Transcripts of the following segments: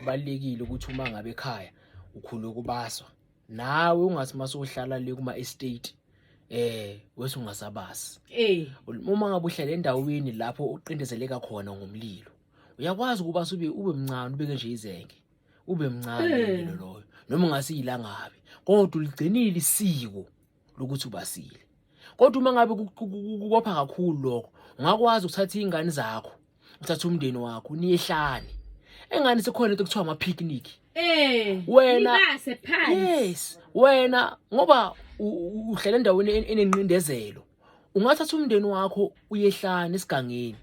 Kubalekile ukuthi uma ngabe ekhaya ukhule kubaswa, nawe ungathi mase uhlala le kuma estate wese ungasabasi. Uma ngabe uhlala endaweni lapho uqindezeleka khona ngomlilo, uyakwazi ukuba ube mncane, ubeke nje izenge, ube mncane umlilo loyo, noma ungasiyilangabi, kodwa uligcinile isiko lokuthi ubasile. Kodwa uma ngabe kubopha kakhulu lokho, ungakwazi ukuthatha iy'ngane zakho, uthathe umndeni wakho, niyehlane. Engane sekhona into ekuthiwa ama-picnic. Wena Nibase phansi. Yes, wena ngoba uhlala endaweni enenqindezelo, ungathatha umndeni wakho uyehlane esigangeni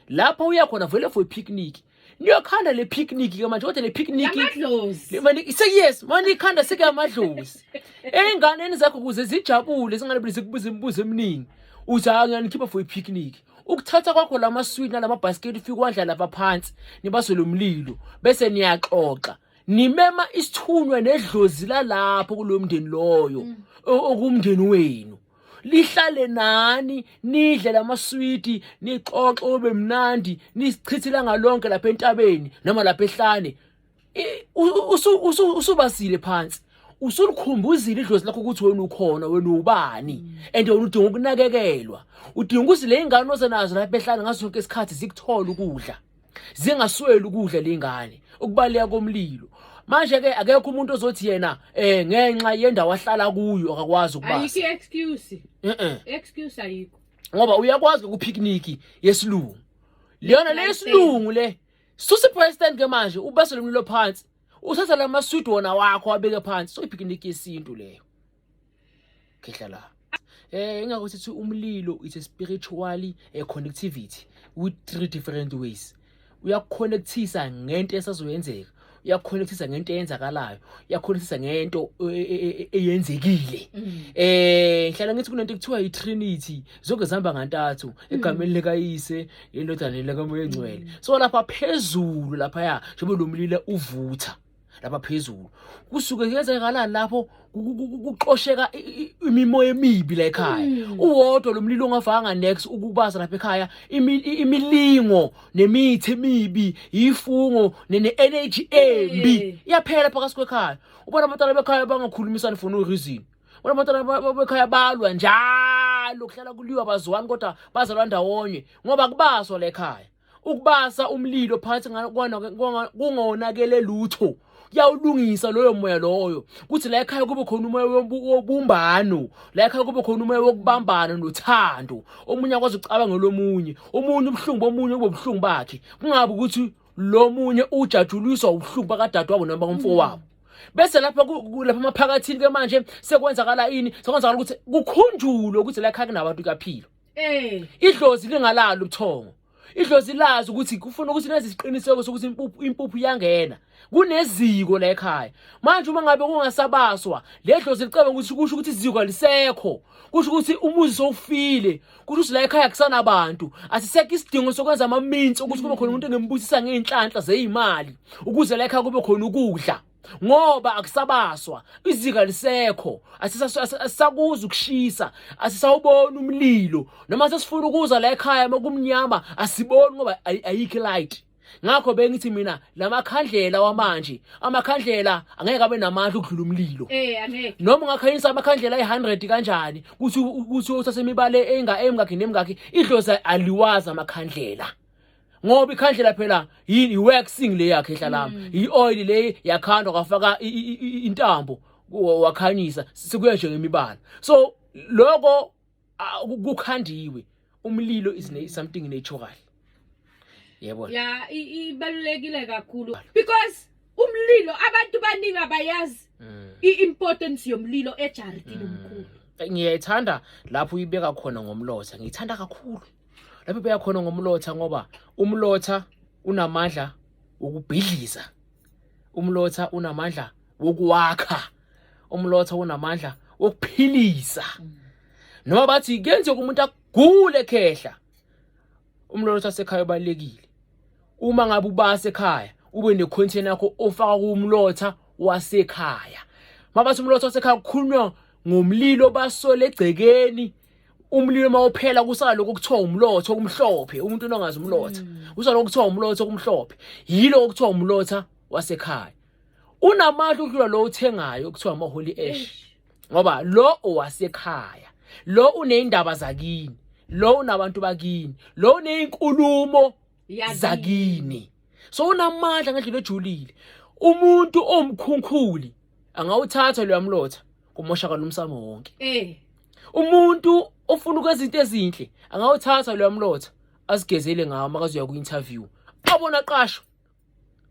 lapho uya khona vele for i-picnic. Niyokhanda le picnic ke manje, kodwa le picnic Yamadlozi. Manje yes, manje ikhanda sekamadlozi ey'nganeni zakho ukuze zijabule, zingabe zikubuza imibuzo eminingi. Uthi, "Hayi, ngiyanikhipha for i-picnic." Ukuthatha kwakho lama-sweet nalama-basket, ufike wadla lapha phansi, nibaswe lo mlilo, bese niyaxoxa, nimema isithunywa nedlozi lalapho kuloyo mndeni loyo okumndeni wenu, lihlale nani, nidle lamaswiti, nixoxe, ube mnandi, nisichithela ngalonke lapha entabeni noma lapha ehlane. Usubasile phansi, usulikhumbuzile idlozi lakho ukuthi wena ukhona, wena ubani, and wena udinga ukunakekelwa, udinga ukuthi le ingane ozenazo lapha ehlane ngaso sonke isikhathi zikuthola ukudla, zingasweli ukudla le ngane. Ukubaleka komlilo manje ke, akekho umuntu ozothi yena ngenxa yendawo ahlala kuyo akakwazi ukubasa. Ayikho excuse. Eh. Excuse ayikho. Ngoba uyakwazi ukupicnic yesilungu leyona le yesilungu le, susa ipresident ke manje, ubese lo mlilo phansi, uthatha lamaswidi wona wakho wabeke phansi. So ipicnic yesintu leyo, khehla la. Ingakho sithi umlilo is a spiritually a connectivity with three different ways. Uyakuconnectisa ngento esazoyenzeka, uyakuconnectisa ngento eyenzakalayo, uyakuconnectisa ngento eyenzekile. Ngihlala ngithi kunento ekuthiwa i-Trinity, zonke zihamba ngantathu, egameni likaYise, iNdodana, likaMoya Engcwele. So lapha phezulu laphaya, njengoba lo mlilo uvutha lapha phezulu, kusuke kuyenzakalani lapho? Kuxosheka imimoya emibi la ekhaya. Uwodwa lo mlilo ongafakanga next ukubasa lapha ekhaya, imilingo nemithi emibi, ifungo ne-energy embi iyaphela phakathi kwekhaya. Ubona abantwana bekhaya bangakhulumisani for no reason, ubona abantwana bekhaya balwa njalo, kuhlala kuliwa, bazwani kodwa bazalwa ndawonye, ngoba kubaswa la ekhaya. Ukubasa umlilo phansi kungonakele lutho, kuyawulungisa loyo moya loyo, kuthi la ekhaya kube khona umoya wobumbano, la ekhaya kube khona umoya wokubambana nothando. Omunye akwazi ukucabangela omunye, omunye ubuhlungu bomunye kube ubuhlungu bakhe, kungabi ukuthi lo munye ujajuliswa ubuhlungu bakadadewabo noma bakamfowabo. Bese lapha lapha emaphakathini ke manje sekwenzakala ini? Sekwenzakala ukuthi kukhunjulwe ukuthi la ekhaya kunabantu, kuyaphilwa. Idlozi lingalali ubuthongo, idlozi lazi ukuthi kufuna ukuthi nenze isiqiniseko sokuthi impuphu iyangena, kuneziko la ekhaya. Manje uma ngabe kungasabaswa, le dlozi licabanga ukuthi kusho ukuthi iziko alisekho, kusho ukuthi umuzi sowufile, kusho ukuthi la ekhaya kusanabantu, asisekho isidingo sokwenza amaminsi ukuthi kube khona umuntu engembusisa ngey'nhlanhla zey'mali ukuze la ekhaya kube khona ukudla, ngoba akusabaswa, izika lisekho, asisakuza ukushisa, asisawubona umlilo. Noma sesifuna ukuza la ekhaya makumnyama, asiboni ngoba ayikho light. Ngakho bengithi mina lamakhandlela wamanje, amakhandlela angeke abe namandla ukudlula umlilo. Angeke. Noma ungakhanyisa amakhandlela ayi-100 kanjani, kuthi uthathe imibale enga emingakhi nemingakhi, idlozi aliwazi amakhandlela, ngoba ikhandlela phela yini? I-waxing le yakhe ehlalami, i-oil le yakhandwa, kwafaka intambo, wakhanyisa, sekuya nje ngemibala. So lokho kukhandiwe. Umlilo is something natural, yebo. Ya, ibalulekile kakhulu because umlilo, abantu baningi abayazi i-importance yomlilo ejaridini, omkhulu. Ngiyayithanda lapho uyibeka khona ngomlotha, ngiyithanda kakhulu lapho ibeka khona ngomlotha, ngoba umlotha unamandla wokubhidliza, umlotha unamandla wokuwakha, umlotha unamandla wokuphilisa. Noma bathi kuyenzeka umuntu agule, khehla, umlotha wasekhaya ubalulekile. Uma ngabe ubasa ekhaya, ube necontainer yakho ofaka kumlotha wasekhaya. Mabathi umlotha wasekhaya, kukhulunywa ngomlilo basole egcekeni. Umlilo mawuphela, kusala lokho kuthiwa umlotha okumhlophe. Umuntu ongazi umlotha, kusala lokho kuthiwa umlotha okumhlophe, yilo okuthiwa umlotha. wasekhaya unamandla ukudlula lo uthengayo kuthiwa ama holy ash ngoba lo owasekhaya lo uneyindaba zakini lo unabantu bakini lo uneyinkulumo zakini so unamandla ngendlela ejulile umuntu omkhunkhuli angawuthatha loya mlotha kumoshakala umsamo wonke eh umuntu ofuna ukwenza into ezinhle angawuthatha loya mlotha asigezele ngawo makazoya ku-interview abona qasho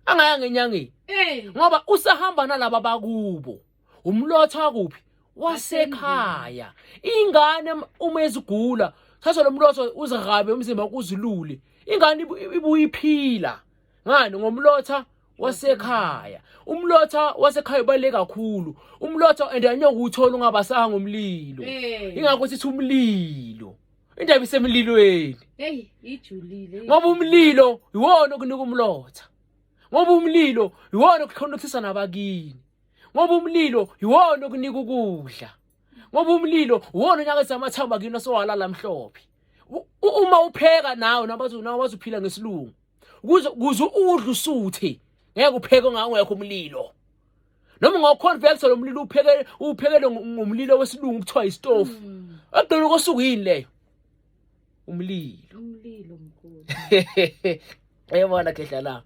angayanga enyangeni eh ngoba usahamba nalaba bakubo umlotha kuphi wasekhaya ingane uma ezigula thatha lo mlotha uzigabe umzimba uzilule ingane ibuye iphila ngani ngomlotha wasekhaya umlotha wasekhaya ubaluleke kakhulu umlotha and angeke uwuthole ungabasanga ngomlilo Eh. ingakho sithi umlilo indaba isemlilweni Hey, ijulile. ngoba umlilo iwona okunika umlotha ngoba umlilo iwona okukhonekthisa nabakini ngoba umlilo iwona okunika ukudla ngoba umlilo uwona onyakazisa amathambo akini asowalala mhlophe uma upheka nawe nabathi nawe bazophila ngesilungu ukuze kuze udle usuthe ngeke upheke ungekho umlilo noma ungawu-convector lo mlilo uphekele uphekele ngomlilo wesilungu kuthiwa isitofu ekugcineni kosuku yini leyo umlilo Umlilo mkhulu. Uyabona khehla la.